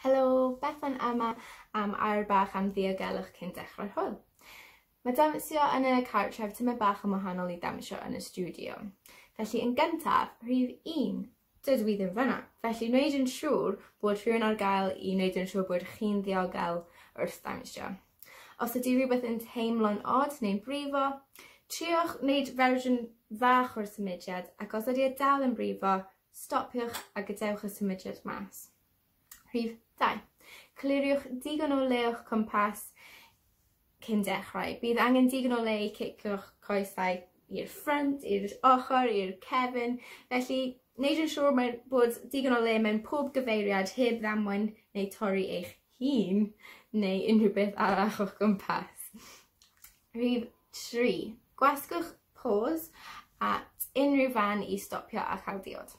Helo, Bethan yma am air bach am ddiogelwch cyn dechrau'r hwyl. Mae dawnsio yn y cartref tymed bach yn wahanol i ddawnsio yn y stiwdio. Felly yn gyntaf, rhif 1, dydw i ddim fyna. Felly wneud yn siŵr bod rhywun ar gael i wneud yn siŵr bod chi'n ddiogel wrth ddawnsio. Os ydy rhywbeth yn teimlo'n od neu'n brifo, triwch wneud fersiwn fach o'r symudiad ac os ydy e dal yn brifo, stopiwch a gadewch y symudiad mas. Rhif 2. Cliriwch digon o le o'ch cwmpas cyn dechrau. Bydd angen digon o le i cicio'ch coesau i'r ffrynt, i'r ochr, i'r cefn. Felly, wneud yn siŵr mae bod digon o le mewn pob gyfeiriad heb ddamwain neu torri eich hun neu unrhyw beth arall o'ch gwmpas. Rhif 3. Gwasgwch pause at unrhyw fan i stopio a chael diod.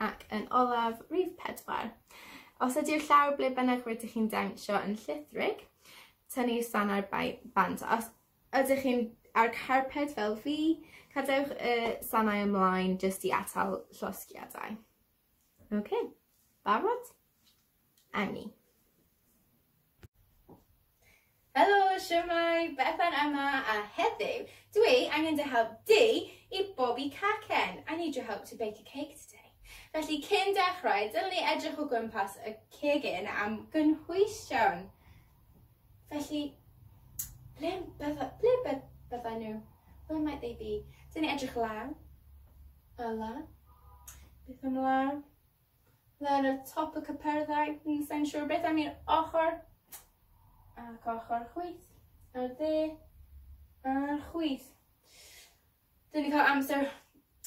Ac yn olaf, rhif 4. Os ydy'r llawr ble bynnag rydych chi'n dawnsio yn llithrig, tynnu sanau'r bant. Os ydych chi'n ar carped fel fi, cadewch y sanau ymlaen jyst i atal llosgiadau. OK, barod? Awn ni. Helo, siwmai, Bethan yma, a heddiw dwi angen dy help di i bobi cacen. I need your help to bake a cake today. Felly cyn dechrau, dylwn ni edrych o gwmpas y cegin am gynhwysion. Felly, ble bydda, ble bydda nhw? Where might they be? Dylwn ni edrych lawr. A lawr. Beth am lawr? Lan ar top y cypyrddau, sa i'n siŵr beth am i'r ochr ac ochr chwith, a'r dde, a'r chwith. Dyn ni'n cael amser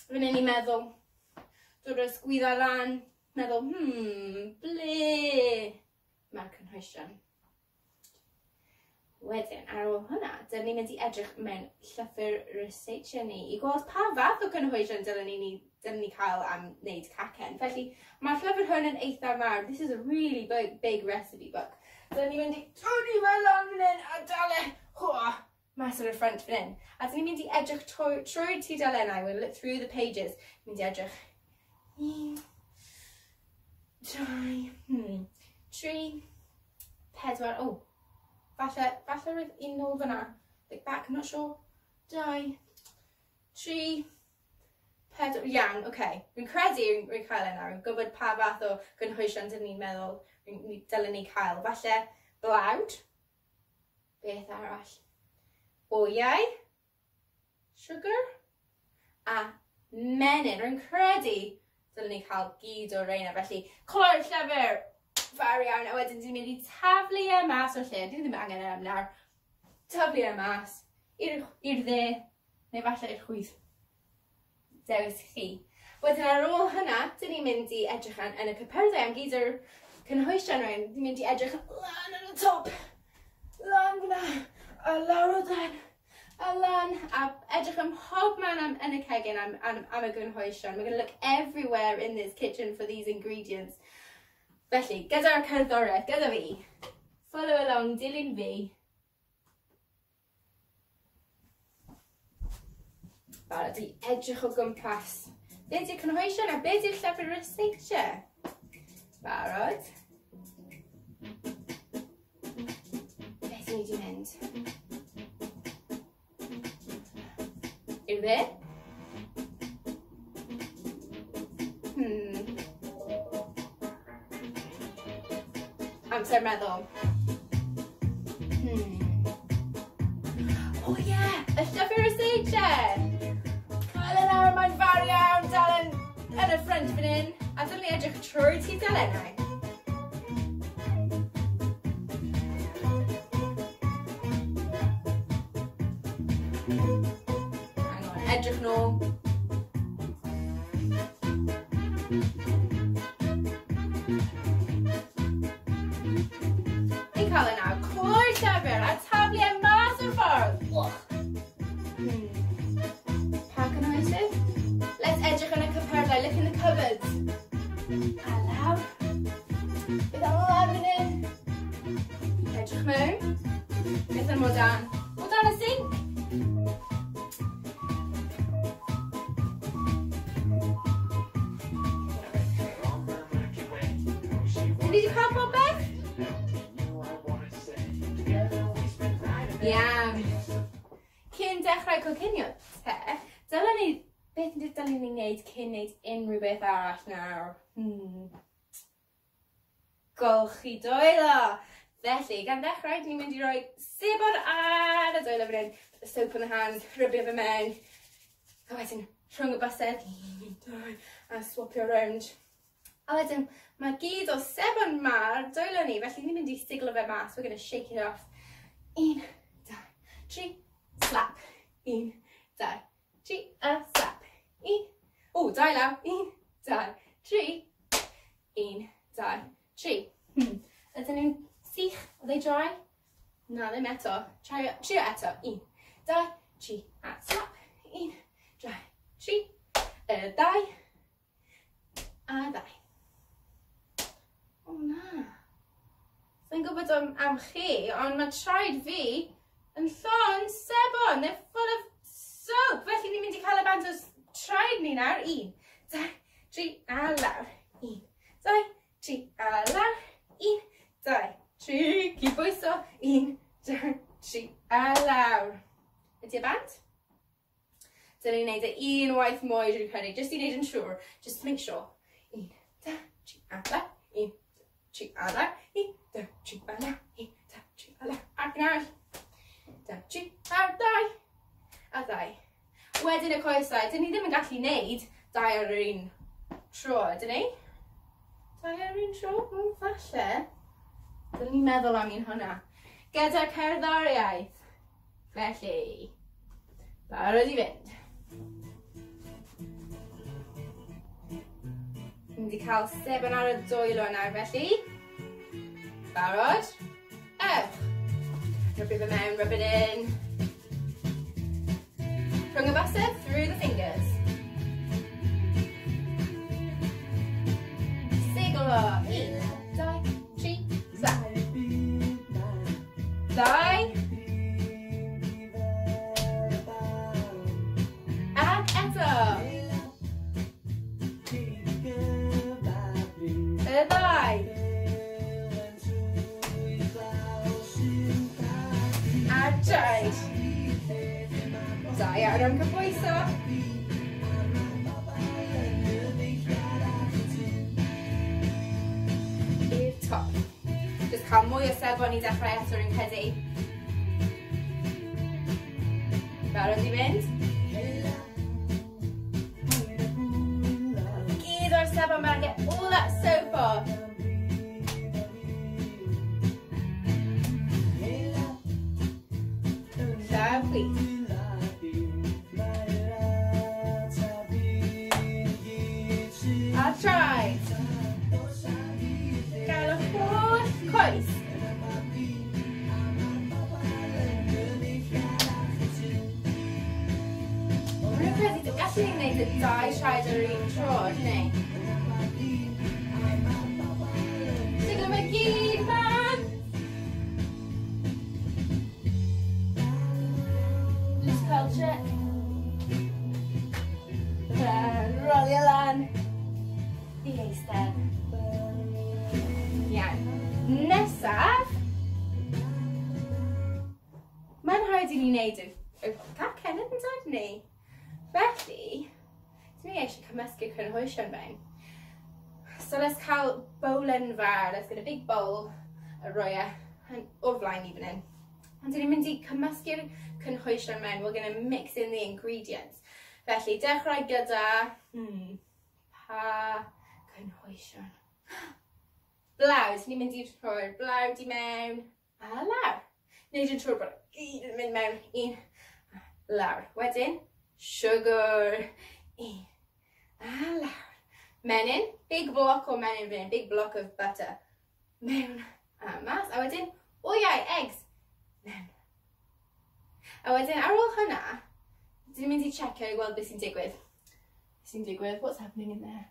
fan hyn i meddwl, dod o'r sgwyddau lan, meddwl, ble mae'r cynhwysion? Wedyn, ar ôl hwnna, dyn ni'n mynd i edrych mewn llythyr ryseitiau ni i gweld pa fath o cynhwysion dylen ni, dylen ni cael am wneud cacen. Felly, mae'r llyfr hwn yn eitha mawr. This is a really big, big recipe book. Dyn ni'n mynd i tynnu fe lan fan hyn a dal e hwa, mas ar y ffrant fan hyn. A dyn ni'n mynd i edrych trwy'r tudalennau. We'll look through the pages. Mynd i edrych. 1, 2, 3, 4, oh, falle roedd un nôl fyna. Look back, I'm not sure. 2, 3, 4, iawn, oce. Okay. Rwy'n credu rwy'n cael e nawr. Rwy'n gwybod pa fath o gynhwysion dyn ni'n meddwl dylen ni cael. Falle blawd. Beth arall? Wyau. Sugar. A menyn. Rwy'n credu dylen ni cael gyd o'r reina. Felly, cloi'r llyfr! Fawr iawn. A wedyn dyn ni'n mynd i taflu e mas o'r lle. Dyn ni ddim angen e am nawr. Taflu e mas i'r dde, neu falle i'r chwith. Dewis chi. Wedyn ar ôl hynna, dyn ni'n mynd i edrych yn y cypyrddau am gyd o'r cynhwysion rhain. Dyn ni'n mynd i edrych lan ar y top, lan fyna, a lawr o dan, a lan, a edrych ym mhob man yn y cegin am y gynhwysion. We're going to look everywhere in this kitchen for these ingredients. Felly, gyda'r cerddoriaeth, gyda fi, follow along, dilyn fi. Barod i edrych o gwmpas. Be di'r cynhwysion a be di'r llyfr ryseitiau? Barod. Beth ni wedi mynd? I'r dde? Amser meddwl. O ie! Y llyfr ryseitiau! Cael e nawr, mae'n fawr iawn, dal yn y ffrynt fan hyn. A dylen ni edrych trwy'r tudalennau. Hang on, edrych nôl. Ni'n cael e nawr. Cloi'r llyfr a taflu e mas o'r ffordd. Pa cynhwysydd? Let's edrych yn y cypyrddau. Look in the cupboards. A lawr. Beth am lawr fan hyn? Edrych mewn. Beth am o dan? O dan y sink. Ni wedi cael popeth? dechrau coginio te, dylen ni, beth dylen ni wneud cyn wneud unrhyw beth arall nawr? Golchi dwylo! Felly, gan ddechrau, ni'n mynd i roi sebon ar y dwylo fan hyn, put the soap on the hands, rwbio fe mewn, a wedyn rhwng y bysedd, 1, 2, a swapio rownd. A wedyn, mae gyd o sebon ma ar dwylo ni, felly ni'n mynd i siglo fe mas. We're going to shake it off. 1, 2, 3, slap. 1, 2, 3, a slap. 1, o, dau law. 1, 2, 3, 1, 2, 3. Ydyn nhw'n sych? Are they dry? Na, ddim eto. Trio eto. 1, 2, 3, a slap. 1, 2, 3, y ddau, a ddau. O na. Sa'n gwybod am chi, ond mae traed fi yn llon sebon. They're full of soap. Felly ni'n mynd i cael y bant o traed ni nawr. 1, 2, 3, a lawr. 1, 2, 3, a lawr. 1, 2, 3, cydbwyso. 1, 2, 3, a lawr. Ydy e bant? Dyn ni'n neud e unwaith mwy, dwi'n credu, jyst i wneud yn siŵr. Just to make sure. 1, 2, 3, a lawr. 1, 2, 3, a lawr. 1, 2, 3, a lawr. 1, 2, 3, a lawr. Ac yn arall. 2, 3, a 2. A 2. Wedyn y coesau, dyn ni ddim yn gallu neud dau ar yr un tro, ydyn ni? Dau ar yr un tro? Falle. Dyn ni'n meddwl am un hwnna. Gyda cerddoriaeth. Felly, barod i fynd. Ni'n mynd i cael sebon ar y dwylo nawr, felly. Barod? Ewch. Rwbio fe mewn, rub it in. Rhwng y bysedd, through the fingers. Siglo. 1, 2, 3, slap. 2. Ac eto. Y ddau. A traed. Da iawn am cydbwyso. I'r top. Just cael mwy o sebon i dechrau eto rwy'n credu. Barod i fynd? Gyd o'r sebon mewn, get all that soap off. Llaw chwith. A traed. Gael y holl coes. Rwy'n credu gallwn ni wneud y dau traed ar yr un tro, ydyn ni? Siglo fe gyd, man! Just cael check. Rolio lan. I eistedd. Iawn. Nesaf, mae'n rhaid i ni wneud y cacen yn dod ni. Felly, dwi eisiau cymysgu cynhwysion fewn. So let's cael bowlen fawr. Let's get a big bowl a roi e o flaen i fan hyn. Ond dyn ni'n mynd i cymysgu'r cynhwysion mewn. We're going to mix in the ingredients. Felly, dechrau gyda pa cynhwysion? Blawd. Ni'n mynd i rhoi'r blawd i mewn a lawr. Neud yn siŵr bod gyd yn mynd mewn. 1, a lawr. Wedyn, sugar. 1, a lawr. Menyn, big block o menyn fan hyn, big block of butter. Mewn a mas. A wedyn, wyau, eggs. Mewn. A wedyn, ar ôl hwnna, dyn ni'n mynd i checio i weld beth sy'n digwydd. Beth sy'n digwydd? What's happening in there?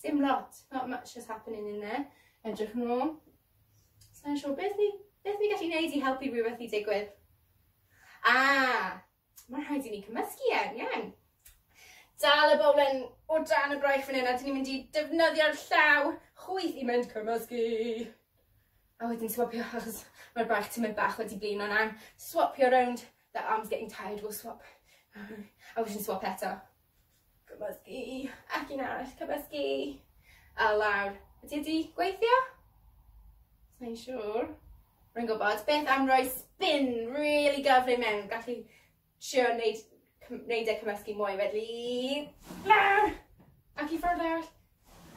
Dim lot. Not much is happening in there. Edrych nôl. Sa'n siŵr, beth ni gallu gwneud i helpu rhywbeth i digwydd? Mae'n rhaid i ni cymysgu e, iawn. Dal y bowlen o dan y braich fan hyn a dyn ni'n mynd i defnyddio'r llaw chwith i mynd cymysgu. A wedyn swapio, achos mae'r braich tymed bach wedi blino nawr. Swapio rownd That arm's getting tired, we'll swap. A wedyn swap eto. Cymysgu. Ac un arall, cymysgu. A lawr. Ydy wedi gweithio? Sa'n siŵr. Rwy'n gwybod. Beth am roi spin really gyflym mewn? Gallu trio wneud, wneud e cymysgu mwy. Felly, lawr! Ac i ffwrdd arall.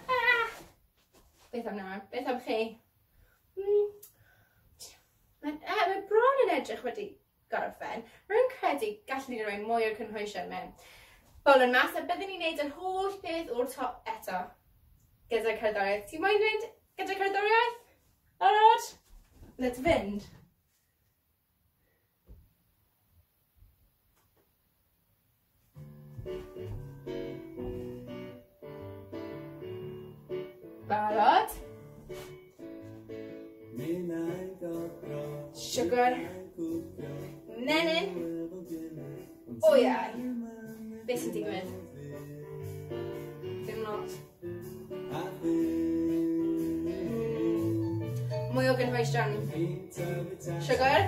Ah! Beth am nawr? Beth am chi? Mae, mae bron yn edrych wedi gorffen. Rwy'n credu gallwn ni roi mwy o'r cynhwysion mewn. Bowlen mas a byddwn ni'n neud yr holl peth o'r top eto. Gyda cerddoriaeth. Ti'n moyn mynd gyda cerddoriaeth? Barod? Let's fynd. Barod? Sugar. Menyn. Wyau. Beth sy'n digwydd? Dim lot. Mwy o gynhwysion. Sugar.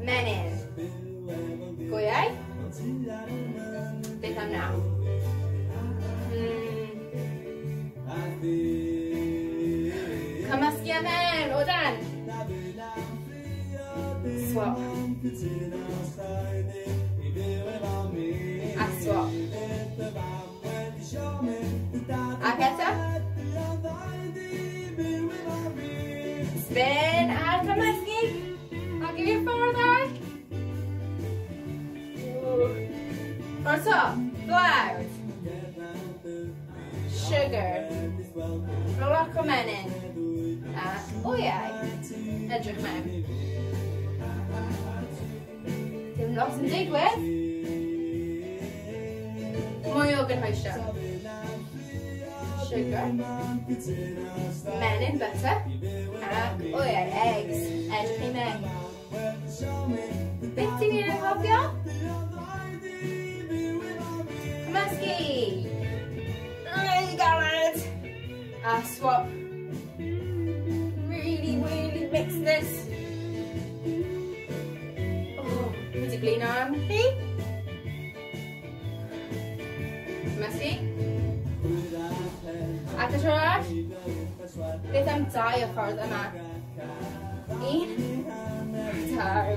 Menyn. Gwyau. Beth am nawr? Cymysgu am mewn, o dan. Swap. A swap. Ac eto. Spin a cymysgu. Ac i'r ffordd arall. O'r top, blawd. Sugar. Lot o menyn. A wyau. Edrych mewn. Dim lot yn digwydd. Mwy o gynhwysion. Sugar. Menyn butter. Ac wyau, eggs. Edrych i mewn. Beth ti'n ei anghofio? Cymysgu! Really galed! A swap. Really, really mix this. Oh, wedi blino am chi. Cymysgu. Ac y tro arall. Beth am dau o ffordd yma? Un, dau.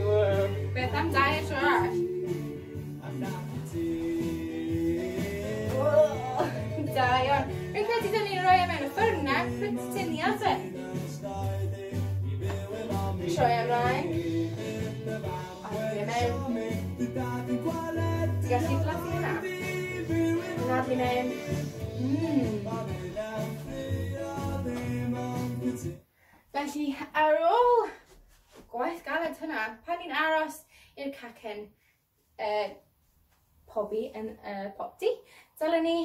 Beth am dau y tro arall? Da iawn. Rwy'n credu dyn ni'n rhoi e mewn y ffwrn nawr. Put it in the oven. Troi ymlaen. A rhoi e mewn. Ti'n gallu blasu hynna? Anadlu mewn. Felly, ar ôl gwaith galed hynna, pan ni'n aros i'r cacen pobi yn y popty, dylen ni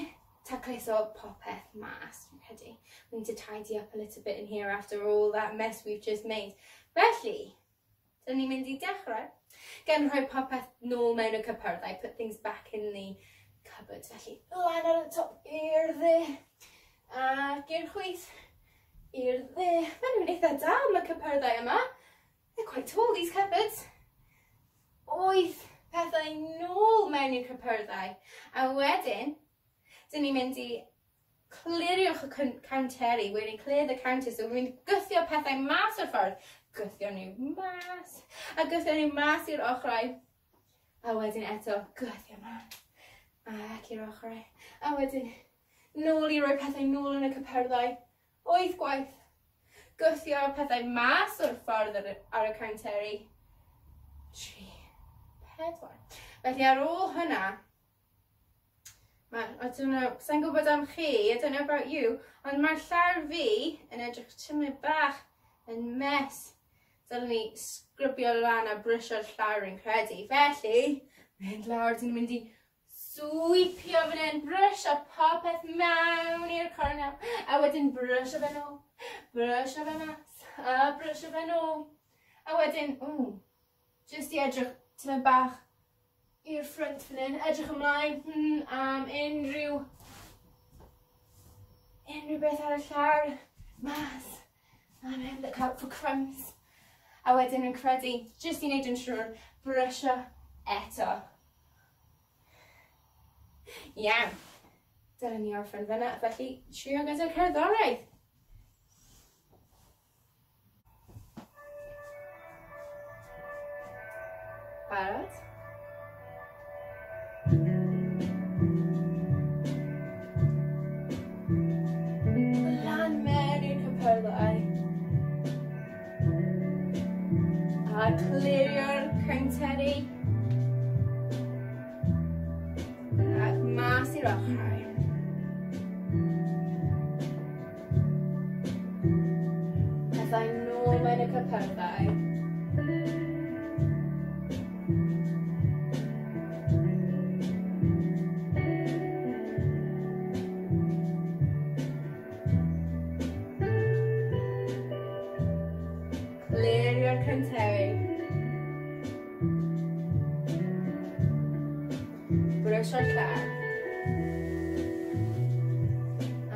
tacluso popeth mas, dwi'n credu. We need to tidy up a little bit in here after all that mess we've just made. Felly, dyn ni'n mynd i dechrau gan rhoi popeth nôl mewn y cypyrddau, put things back in the cupboard. Felly, lan ar y top i'r dde, ac i'r chwith, i'r dde. Maen nhw'n eitha dal, mae cypyrddau yma. They're quite tall, these cupboards. 8 pethau nôl mewn i'r cypyrddau. A wedyn, dyn ni'n mynd i cliriwch y counteri. We're going to clear the counter, so we're mynd i gwthio pethau mas o'r ffordd. Gwthio nhw mas, a gwthio nhw mas i'r ochrau. A wedyn eto, gwthio mas, ac i'r ochrau. A wedyn, nôl i roi pethau nôl yn y cypyrddau. 8 gwaith. Gwthio pethau mas o'r ffordd ar y counteri. 3, 4. Felly ar ôl hynna, I don't know, sa'n gwybod am chi, I don't know about you, ond mae'r llawr fi yn edrych tymed bach yn mess. Dylen ni sgrwbio lan a brwsio'r llawr yn credu. Felly, mynd lawr, dyn ni'n mynd i sweepio fan hyn, brwsio popeth mewn i'r cornel, a wedyn brwsio fe nôl, brwsio fe mas, a brwsio fe nôl. A wedyn, jyst i edrych tymed bach i'r ffrynt fan hyn, edrych ymlaen am unrhyw beth ar y llawr, mas, and then look out for crumbs. A wedyn rwy'n credu, jyst i wneud yn siŵr, brysio eto. Iawn. Dyna ni orffen fyna, felly trio gyda'r cerddoriaeth. Barod? Lan mewn i'r cypyrddau. A clirio'r cownteri. Ac mas i'r ochrau. Pethau nôl mewn y cypyrddau. Clirio'r cynteri. Brwsio'r llaw.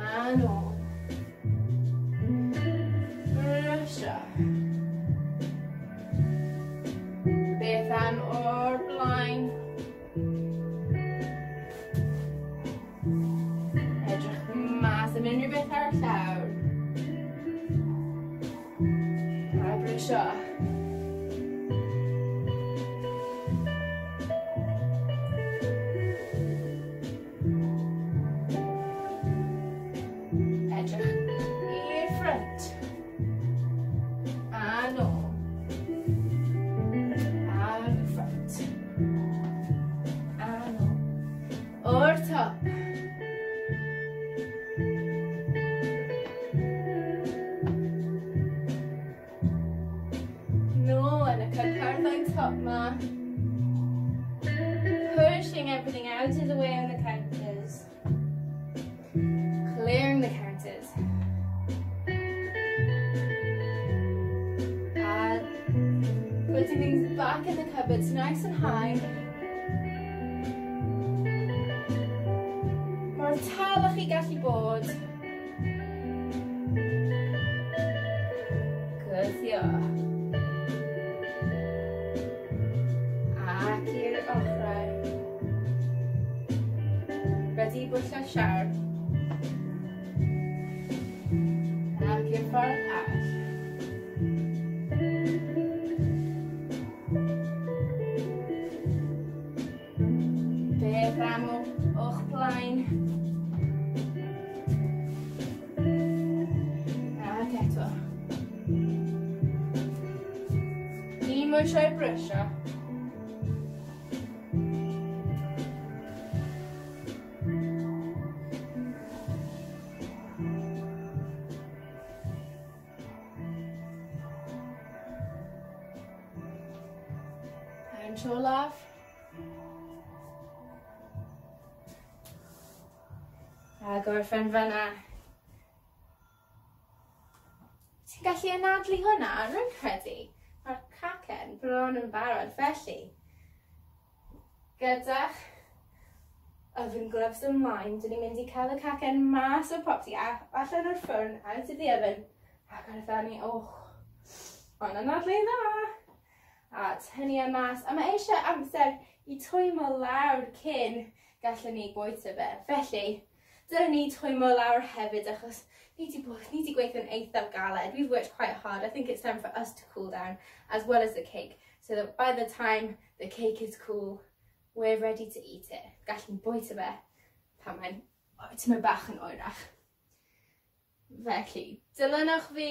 A nôl. Brwsio. Beth am o'r blaen? Edrych mas am unrhyw beth ar y llawr. A brwsio. Edrych i'r ffrynt. A nôl. A'r ffrynt. A nôl. O'r top. Nôl yn y cypyrddau top ma. Pushing everything out of the way on the counters. Clearing the counters. And putting things back in the cupboards nice and high. Mor tal â chi gallu bod. Gwthio. Ac i'r ochrau. Ready i bwyllio siawr. Ac i'r ffordd arall. Beth am o'ch blaen? Ac eto. Dim eisiau brysio. A'n tro olaf. A gorffen fyna. Ti'n gallu anadlu hwnna? Rwy'n credu mae'r cacen bron yn barod, felly gyda'ch oven gloves ymlaen, dyn ni'n mynd i cael y cacen mas o'r popty a allan o'r ffwrn, out of the oven, ac ar y ni, oh, mae'n anadlu dda. A tynnu e mas, a mae eisiau amser i twymo lawr cyn gallwn ni bwyta fe. Felly, dyna ni twymo lawr hefyd achos ni wedi bod, ni wedi gweithio'n eithaf galed. We've worked quite hard. I think it's time for us to cool down as well as the cake so that by the time the cake is cool, we're ready to eat it. Gallwn bwyta fe pan mae'n tymed bach yn oerach. Felly, dilynwch fi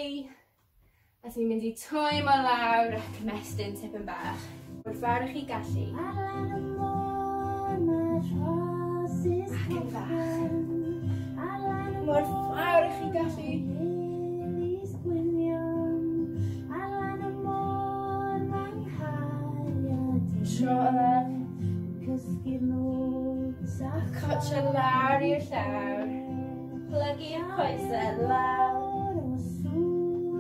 a ti'n mynd i twymo lawr ac ymestyn tipyn bach. Mor fawr ych chi gallu. Ar lan y môr mae'r rhosys Ac yn fach. Ar lan y Mor fawr ych chi gallu. Lilies gwynion. Ar lan y môr mae nghariad i. Tro olaf. Cysgu'r nos a Cotio lawr i'r llawr. Plygu'r coesau lawr.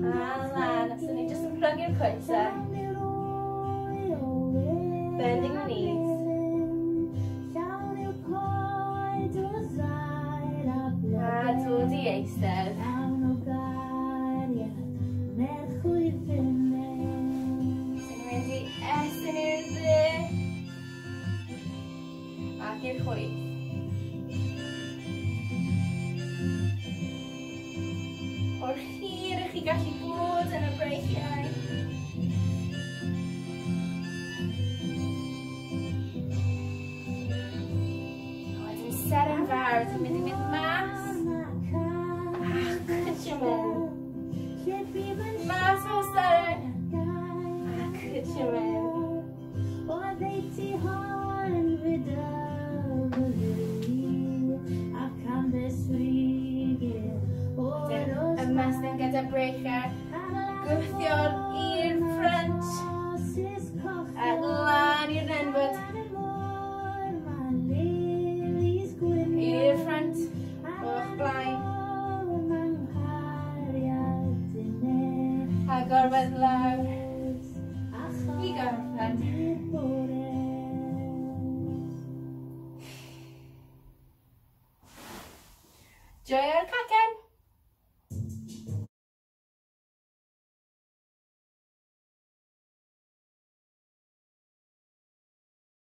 A lan. So ni jyst yn plygu'r coesau. Bending the knees. A dod i eistedd. chwith. O'r hir i chi gallu bod yn y breichiau. A wedyn seren fawr, ti'n mynd i mynd mas. Ac cwtio mewn. Mas fel seren. Ac cwtio mewn. Ymestyn gyda breichiau, gwthio'r i'r ffrynt, a lan i'r nenfwd, i'r ffrynt, o'ch blaen, a gorwedd lawr, i gorffen. Joio'r cân!